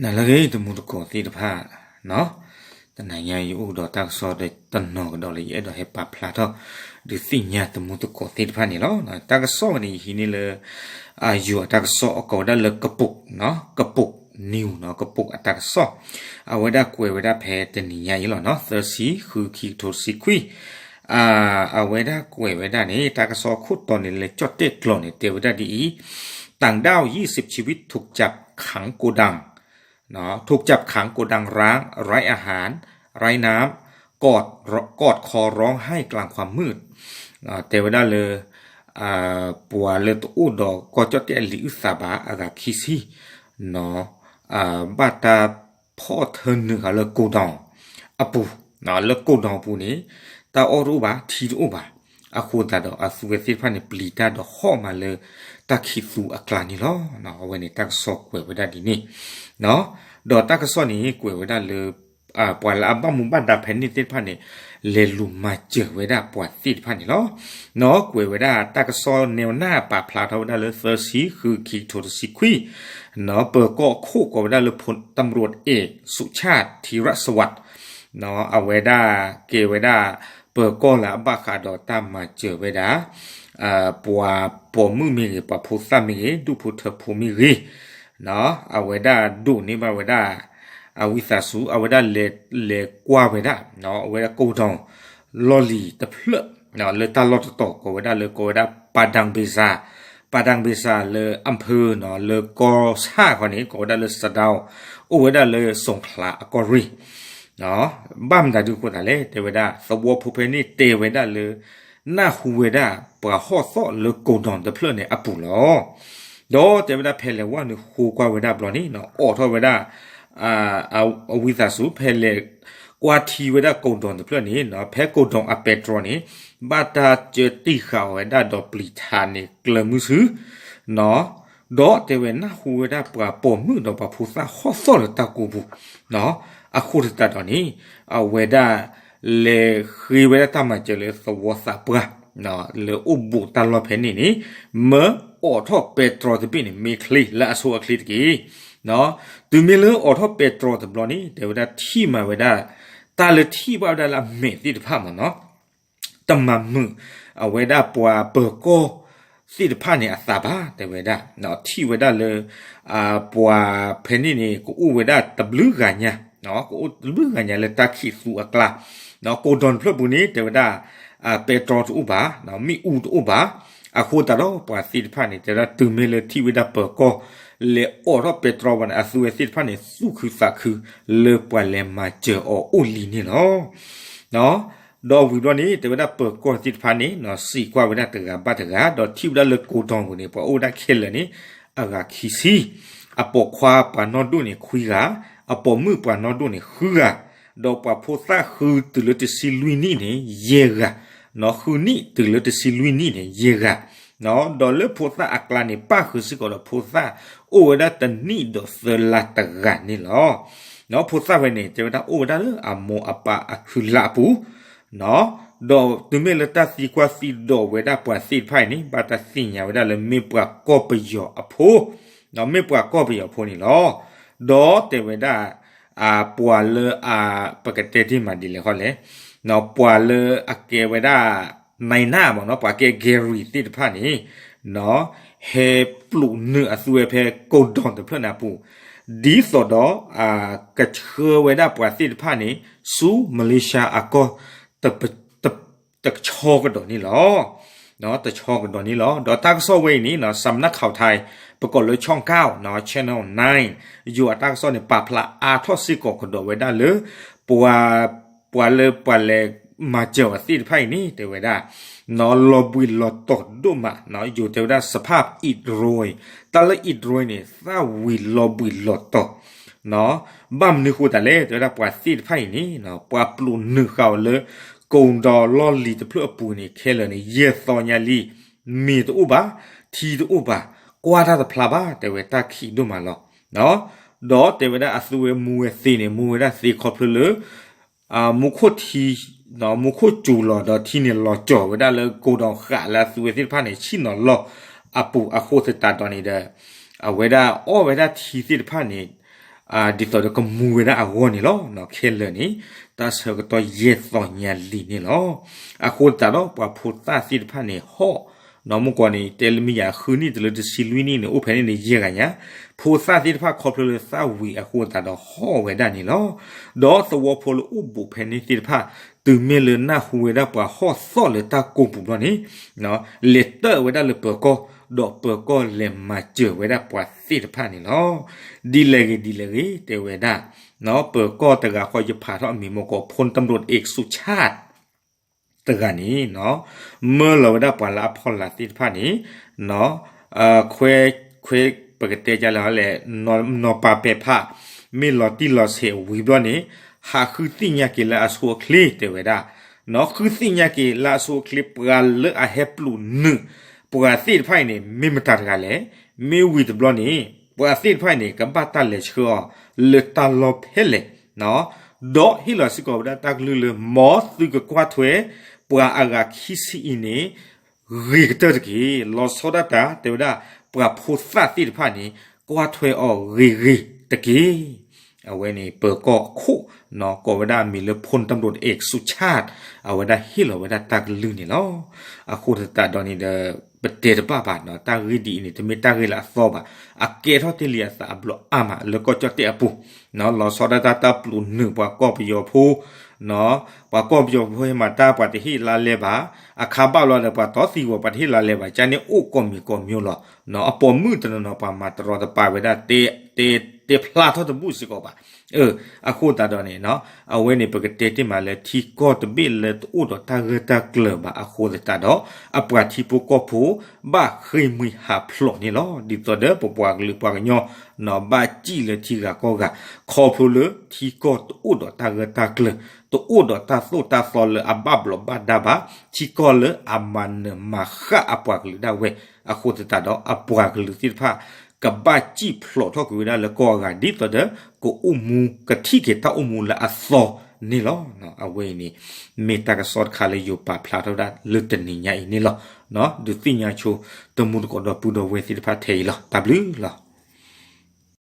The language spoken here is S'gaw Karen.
နလၢအဂ့ၤ တံၤသကိးသ့ၣ်တဖၣ်, တနံၤညါယအိၣ်ဒီးတၢ်ကစီၣ်တနီၤကဒီးလၢယအဲၣ်ဒိးဟဲပာ်ဖျါထီၣ် ဒုးသ့ၣ်ညါတံၤသကိးသ့ၣ်တဖၣ်န့ၣ်လီၤ. တၢ်ကစီၣ်ဝဲန့ၣ် ယဟံးန့ၢ်လၢ ယိၤအတၢ်ကစီၣ်အကိးဝဲဒၣ်လၢကပိာ်, ကပိာ် news နီၤ, ကပိာ်အတၢ်ကစီၣ်, အဝဲဒၣ်ကွဲးဝဲဒၣ်ဖဲတနံၤညါအံၤလီၤနီၤ, သၢဆံဃု ခံကထိတဆံခွံ, အဝဲဒၣ်ကွဲးဝဲဒၣ်န့ၣ် တၢ်ကစီၣ်ခိၣ်တီန့ၣ် လၢကၠီၣ်တဲၣ်ကျိာ်န့ၣ် တဲဝဲဒၣ်ဒ်အံၤ, တၢ်ဒၣ်ယံၣ်စံးဆံဝံ ထုးကၠၢပ်ၣ်ခးကိးဒၣ် ထုးကၠၢပ်ၣ်ခးကိးဒၣ်ရၣ်, ရၣ်အဟၣ်, ရၣ်နၢ်, ကီးခီရီၣ်ဟဲၣ်ကျၢ်ခွါမုၣ်, တဲဝဲဒၣ်လၢ ပှၤလၢတအိၣ်ဒီးကီၢ်ကၠီၣ်တဲၣ်အလံာ်အုၣ်သးဘၣ် အဂၤခံဆံ, ဘၣ်တၢ်ဖီၣ်ထၢနုာ်ဃာ်လၢကိးဒၣ်အပူၤ, လၢကိးဒၣ်အပူၤန့ၣ် တၢ်အီၣ်တအိၣ်ဘၣ် ထံတအိၣ်ဘၣ်, အဃိသတးဒီးအသုဝဲသ့ၣ်တဖၣ်န့ၣ် ပျံၤတၢ်ဒီးဟီၣ်မးလၢတၢ်ခံးသူအကျါန့ၣ်လီၤ. အဝဲန့ၣ်တၢ်ကစီၣ်ကွဲးဝဲဒၣ်ဒ်န့ၣ်, ဒီးတၢ်ကစီၣ်န့ၣ် ကွဲးဝဲဒၣ်လၢ ပှၤလၢအဘၣ်မူဘၣ်ဒါဖဲန့ၣ်သ့ၣ်တဖၣ်န့ၣ် လဲၤလူၤမၤစၢၤဝဲဒၣ်ပှၤသ့ၣ်တဖၣ်န့ၣ်လီၤ. ကွဲးဝဲဒၣ်တၢ်ကစီၣ်နဲဝဲနၢ်ပာ်ဖျါထီၣ်ဝဲဒၣ်လၢသၢဆံဃု ခံကထိတဆံခွံ, ပၢၤကီၢ်အခိၣ်ကိးဝဲဒၣ်လၢ พลตำรวจเอก สุชาติ ธีรสวัสดิ์, အဝဲဒၣ်ကဲဝဲဒၣ် ပၢၤကီၢ်လၢအဘၣ်ဃးဒီးတၢ်မၤစၢၤဝဲဒၣ် ပှၤပိာ်မုၣ်မ့ၢ်ဂ့ၤ ပှၤဖိသၣ်မ့ၢ်ဂ့ၤ ဒူၣ်ဖိထၢဖိမ့ၢ်ဂ့ၤ, အဝဲဒၣ်ဒိးန့ၢ်ဘၣ်ဝဲဒၣ် အဝံသးစူၤ အဝဲဒၣ်လဲၤကွၢ်ဝဲဒၣ် အဝဲဒၣ်ကိးဒၣ် လီၢ်လံၤတဖျၢၣ် လၢတၢ်လီၢ်တတီၤ ကိးဝဲဒၣ်လၢ ကိးဝဲဒၣ် ပၤဒၣ်ဘ့ၤစၢ်, ပၤဒၣ်ဘ့ၤစၢ်လၢ อำเภอ နီၤ လၢကီၢ်ဆၣ်ခီန့ၣ် ကိးဝဲဒၣ်လၢ สะเดา, အိၣ်ဝဲဒၣ်လၢ สงขลา အကီၢ်ရ့ၣ် ဘၣ်မတၤဒုးအဃိသတးလဲၣ် တဲဝဲဒၣ် သဝီဖိဖဲန့ၣ်တဲဝဲဒၣ်လၢ နၢ်ဟူဝဲဒၣ် ပှၤဟီၣ်သီၣ်လၢကိးဒၣ်တဖျၢၣ်န့ၣ်အပူၤလီၤ. ဒီးတဲဝဲဒၣ်ဖဲလဲၤဝဲနုာ်ဃိကွၢ်ဝဲဒၣ်ဘျီန့ၣ် အိးထီၣ်ဝဲဒၣ် အဝံသးစူၤ ဖဲလဲၤကွၢ်ထံဝဲဒၣ်ကိးဒၣ်တဖျၢၣ်န့ၣ် ဖဲကိးဒၣ်အပဲတြီန့ၣ် ဘၣ်တၢ်စၢတံၢ်ဃာ်အီၤဝဲဒၣ်ဒီးပျံၤထးန့ၣ်ကျၢၤမုဆူ ဒီးတဲဝဲနၢ်ဟူဝဲဒၣ်ပှၤပိာ်မုၣ်ဒီးပှၤဖိသၣ်ဟီၣ်သီၣ်လၢတၢ်ကိၢ်ပူၤ, အဃိသတးဒီးန့ၣ် အဝဲဒၣ်လဲၤဃ့ဝဲဒၣ်တၢ်မၤစၢၤလၢသဝီသးပှၢ် လၢအိၣ်ဘူးတၢ်လီၢ်ဖဲန့ၣ်န့ၣ် မၢအိးထီၣ်ပဲတြီတဘ့ၣ်န့ၣ် မ့ၢ်ချ့လၢအဆိအချ့တက့ၢ်. တုၤမ့ၢ်လၢအိးထီၣ်ပဲတြီတဘျီန့ၣ် တဲဝဲဒၣ်ထံၣ်မၤဝဲဒၣ် တၢ်လၢထံၣ်ဘၣ်ဝဲဒၣ်လၢအမဲာ်သ့ၣ်တဖၣ်မ့ၢ်နီၤ တမၤမုာ်အဝဲဒၣ်ပှၤပၢၤကီၢ်သ့ၣ်တဖၣ်န့ၣ်အသးဘၣ် တဲဝဲဒၣ် ထံၣ်ဝဲဒၣ်လၢ ပှၤဖဲန့ၣ်န့ၣ် ကအိၣ်ဝဲဒၣ်တဘျုးဂၤညါ, ကအိၣ်တဘျုးဂၤညါလၢတၢ်ခံးသူအကျါ, ကိးဒၣ်တဖျၢၣ်ပူၤန့ၣ် တဲဝဲဒၣ် ပဲတြီတအိၣ်ဘၣ်, မ့ၣ်အူတအိၣ်ဘၣ်, အဃိသတးဒီးပှၤသ့ၣ်တဖၣ်န့ၣ် တဲဝဲဒၣ်တုၤမ့ၢ်လၢထံၣ်ဝဲဒၣ်ပၢၤကီၢ် လဲၤအိးထီၣ်ပဲတြီဘၣ်န့ၣ် အသုဝဲသ့ၣ်တဖၣ်န့ၣ် သူၣ်ခုသးခုလၢပှၤလဲၤမၤစၢၤအီၤအိၣ်လံန့ၣ်လီၤ. ဒီးဝံၤဘျီန့ၣ် တဲဝဲဒၣ်ပၢၤကီၢ်သ့ၣ်တဖၣ်န့ၣ် စံးကွၢ်ဝဲဒၣ်တဂၤဘၣ်တဂၤ ဒီးထံၣ်ဝဲဒၣ်လၢကိးဒၣ်ပူၤန့ၣ် ပှၤအိၣ်ဝဲဒၣ်ခဲလၢာ်န့ၣ် အဂၤခံဆံ, အပိာ်ခွါပှၤနီၢ်ဒိၣ်န့ၣ်ခွံဂၤ, အပိာ်မုၣ်ပှၤနီၢ်ဒိၣ်န့ၣ်ဃုဂၤ, ဒီးပှၤဖိသၣ်ဃုတုၤလၢတဆံလွံၢ်နံၣ်န့ၣ် ယဲၢ်ဂၤ, ဃုနံၣ်တုၤလၢတဆံလွံၢ်နံၣ်န့ၣ် ယဲၢ်ဂၤ, ဒီးလၢဖိသၣ်အကျါန့ၣ် ပၣ်ဃုာ်စ့ၢ်ကီးဒီးဖိသၣ်အိၣ်ဝဲဒၣ်တနံၣ်ဒီးသၢလါတဂၤန့ၣ်လီၤ. ဖိသၣ်ဝဲန့ၣ် တဲဝဲဒၣ်အိၣ်ဝဲဒၣ်လၢအမိၢ်အပၢ်အခုလးအပူၤ, ဒီးတုၤမ့ၢ်လၢတၢ်သံကွၢ်သံဒိးဝဲဒၣ်ပှၤသ့ၣ်တဖၣ်အံၤန့ၣ် ဘၣ်တၢ်သ့ၣ်ညါဝဲဒၣ်လၢမ့ၢ်ပှၤကီၢ်ပယီၤအဖိ, မ့ၢ်ပှၤကီၢ်ပယီၤဖိန့ၣ်လီၤ. ဒီးတဲဝဲဒၣ် ပှၤလၢအ ပကတဲတ့ၢ်မးဒ်လဲၣ်ဃီလဲၣ်, ပှၤလၢအကဲဝဲဒၣ် နံနၢ်မ့ၢ်နီၤ ပှၤကဲ Gary သ့ၣ်တဖၣ်န့ၣ် ဟဲပျိးနုာ်အသုဝဲဖဲကိးဒၣ်တဖျၢၣ်န့ၣ်အပူၤ, ဒ်သိးဒီး ကဆှၢဝဲဒၣ်ပှၤသ့ၣ်တဖၣ်န့ၣ် ဆူ Malaysia အကီၢ် တကဆီကဒီးန့ၣ်လီၤ. တဆီကဒီးန့ၣ်လီၤ. ဒီးတၢ်ကစီၣ်ဝဲအံၤန့ၣ် စၣ်မနၢ်ခီၣ်ထါ ပကိးလၢ ช่องเก้า နီၤ Channel nine ယိၤအတၢ်ကစီၣ်န့ၣ် ပာ်ဖျါအါထီၣ်စ့ၢ်ကီးကဒီးဝဲဒၣ်လၢ ပှၤ ပှၤလၢပှၤလဲၤမၤစၢၤအီၤသ့ၣ်တဖၣ်အံၤန့ၣ် တဲဝဲဒၣ် လီၤဘှံးလီၤတီၤဒိၣ်မး, ယိၤတဲဝဲဒၣ် สภาพ อิดโรย, တၢ်လၢ อิดโรย န့ၣ် သၣ်ဝံၤလီၤဘှံးလီၤတီၤ ဘၣ်မနုၤဃိသတးလဲၣ် တဲဝဲဒၣ်ပှၤသ့ၣ်တဖၣ်အံၤန့ၣ် ပှၤပျိးနုာ်ဃာ်အီၤလၢ ကိးဒၣ်လီၢ်လံၤတဖျၢၣ်အပူၤန့ၣ် ခဲလၢာ်န့ၣ် ယဲၢ်သီညါလံ, မ့ၤတအိၣ်ဘၣ်, ထံတအိၣ်ဘၣ်, ကွၢ်တၢ်တဖျါဘၣ်, တဲဝဲတၢ်ခံးဒိၣ်မးလီၤ. ဒီးတဲဝဲဒၣ်အသုဝဲမူဝဲသ့န့ၣ် မူဝဲဒၣ်သ့ခီဖျိလၢ မူခိၣ်ထံ, မူခိၣ်စူၤလီၤဒီးထံန့ၣ်လီၤကၠီၤဝဲဒၣ်လၢကိးဒၣ်ဃာ်လၢအသုဝဲသ့ၣ်တဖၣ်န့ၣ် ဆ့ၣ်နီၤလီၢ်အပူၤအဃိသတးဒီးန့ၣ်ဒီး အဝဲဒၣ်အီၣ်ဝဲဒၣ်ထံသ့ၣ်တဖၣ်န့ၣ် ဒ်သိးဒီးကမူဝဲဒၣ်အဂီၢ်န့ၣ်လီၤ. ခဲလၢာ်န့ၣ် တၢ်ဆၢကတီၢ်ယဲၢ်သီညါလံန့ၣ်လီၤ. အဃိသတးဒီး ပှၤဖိသၣ်သ့ၣ်တဖၣ်န့ၣ် ဟီၣ် နီၢ်မုၢ်ကီၢ်န့ၣ် တဲလၢမ့ၢ်ယၤ ဃုနံၣ်တုၤလၢတဆံလွံၢ်နံၣ်န့ၣ် အိၣ်ဖဲန့ၣ်န့ၣ် ယဲၢ်ဂၤညါ, ဖိသၣ်သ့ၣ်တဖၣ်ခီဖျိလၢသၣ်ဝံၤအဃိသတးဒီးဟီၣ်ဝဲဒၣ်န့ၣ်လီၤ. ဒီးသဝီဖိလၢအိၣ်ဘူးဖဲန့ၣ်သ့ၣ်တဖၣ် တုၤမ့ၢ်လၢနၢ်ဟူဝဲဒၣ်ပှၤဟီၣ်သီၣ်လၢတၢ်ကိးပူၤဘျီန့ၣ် လဲၤတၢၢ်ဝဲဒၣ်လၢပၢၤကီၢ်, ဒီးပၢၤကီၢ်လဲၤမၤစၢၤဝဲဒၣ်ပှၤသ့ၣ်တဖၣ်န့ၣ်လီၤ. ဒ်လဲၣ်ဂ့ၤဒ်လဲၣ်ဂ့ၤ တဲဝဲဒၣ် ပၢၤကီၢ်တဂၤဃီ ယဖးထီၣ်အမံၤမ့ၢ်ကီး ဖိတၢ်မရိၣ် เอกสุชาติ တဂၤန့ၣ် မၢလီၤဝဲဒၣ်ပှၤလၢအဖီလာ်သ့ၣ်တဖၣ်န့ၣ် ခွဲ ခွဲ ပကတဲဒ်လဲၣ်လဲၣ် နီၢ်ပၤပဲာ်ဖး မ့ၢ်လီၤတံၢ်လီၤဆဲးဝံၤဘျီန့ၣ် ဟးဃုသ့ၣ်ညါက့ၤလၢအဆိအချ့ တဲဝဲဒၣ် နီၢ်ဃုသ့ၣ်ညါက့ၤလၢအဆိအချ့ ပှၤလၢအဟဲပျိာ်နုာ်ပှၤသ့ၣ်တဖၣ်အံၤန့ၣ် မ့ၢ်မတၤတဂၤလဲၣ်. မ့ၢ်ဝံၤတဘျီန့ၣ် ပှၤသ့ၣ်တဖၣ်အံၤန့ၣ် ကဘၣ်တၢ်လဲၤဆှၢအီၤလၢတၢ်လီၢ်ဖဲလဲၣ် ဒီးဟ့ၣ်လီၤစ့ၢ်ကီးဝဲဒၣ်တၢ်ကလုၢ်လၢ မ်သုကကွၢ်ထွဲ ပှၤအဂၤခံဆံအံၤန့ၣ် ဂ့ၤကတၢၢ်တက့ၢ်. လီၤဆီဒၣ်တၢ် တဲဝဲဒၣ် ပှၤဖိသၣ်သ့ၣ်တဖၣ်န့ၣ် ကွၢ်ထွဲအီၤဂ့ၤဂ့ၤတက့ၢ်. အဝဲန့ၣ် ပၢၤကီၢ်အခိၣ် ကိးဝဲဒၣ်အမံၤလၢ ဖိတၢ်မရိၣ် เอกสุชาติ အဝဲဒၣ်ဟ့ၣ်လီၤဝဲဒၣ်တၢ်ကလုၢ်န့ၣ်လီၤ. အဃိသတးဒီးန့ၣ်ဒီး ပတဲတဘၣ်ဘၣ်နီၤ တၢ်ဂ့ၢ်ဒ်အံၤန့ၣ် တမ့ၢ်တၢ်ဂ့ၢ်လၢအသီဘၣ်. အကဲထီၣ်တ့ၢ်လံအသးအဘျီအါမး လၢကီၢ်ကၠီၣ်တဲၣ်အပူၤ လီၤဆီဒၣ်တၢ် တၢ်ပျိာ်နုာ်ပှၤကီၢ်ပယီၤဖိ ပှၤကီၢ်ပယီၤဖိဟဲမၤတၢ် ပှၤတဟ့ၣ်လါလဲဘၣ်. အခါဘၣ်လီၤဒီး ပှၤတီသံဝဲ ပှၤတဟ့ၣ်လါလဲဘၣ်. ကန့ၣ်အိၣ်ကိးမံၤကိးမံၤလီၤ. အပိာ်မုၣ်တနီၤနီၤ ပှၤမၤတရီတပါဝဲဒၣ် တဲဖျါထီၣ်တဘူၣ်စ့ၢ်ကီးဘၣ်. အဃိသတးဒီးန့ၣ် အဝဲန့ၣ် ပကတဲတ့ၢ်မးလၢ ထံကီၢ်တဘ့ၣ်လၢတအိၣ်ဒီးတၢ်ဂၢၢ်တၢ်ကျၢၤဘၣ်အဃိသတးဒီး အပှၤထံဖိကီၢ်ဖိ ဘၣ်ဃ့ၢ်မှံဟးဖျိးန့ၣ်လီၤ. ဒ်သိးဒီးပပှၤကလုာ်ပှၤကညီ ဘၣ်စံၣ်လၢထံဂၤကီၢ်ဂၤ ခီဖျိလၢထံကီၢ်တအိၣ်ဒီးတၢ်ဂၢၢ်တၢ်ကျၢၤ တအိၣ်ဒီးတၢ်သိၣ်တၢ်သီလၢအဘၣ်ဘျီးဘၣ်ဒါဘၣ် ထံကီၢ်လၢအမၤနၢၤမၤဃၣ်အပှၤကလုာ်ဒၣ်ဝဲအဃိသတးဒီး အပှၤကလုာ်သ့ၣ်တဖၣ် ကဘၣ်စံၣ်ဖျိးထီၣ်ကွံာ်ဝဲဒၣ်လၢကီၢ်အဂၤ ဒ်သိးဒီး ကအိၣ်မူကထံၣ်က့ၤတၢ်အိၣ်မူလၢအသီန့ၣ်လီၤ. အဝဲအံၤန့ၣ် မ့ၢ်တၢ်ကစီၣ်တခါလၢယိၤပာ်ဖျါထီၣ်ဝဲဒၣ်လၢတနံၤညါအံၤန့ၣ်လီၤ. ဒုးသ့ၣ်ညါဆိ တမူတကိးဒီပုၢ်ဒီဝဲၢ်သ့ၣ်တဖၣ်ထဲအံၤလီၤ. တၢ်ဘျုးလီၤ.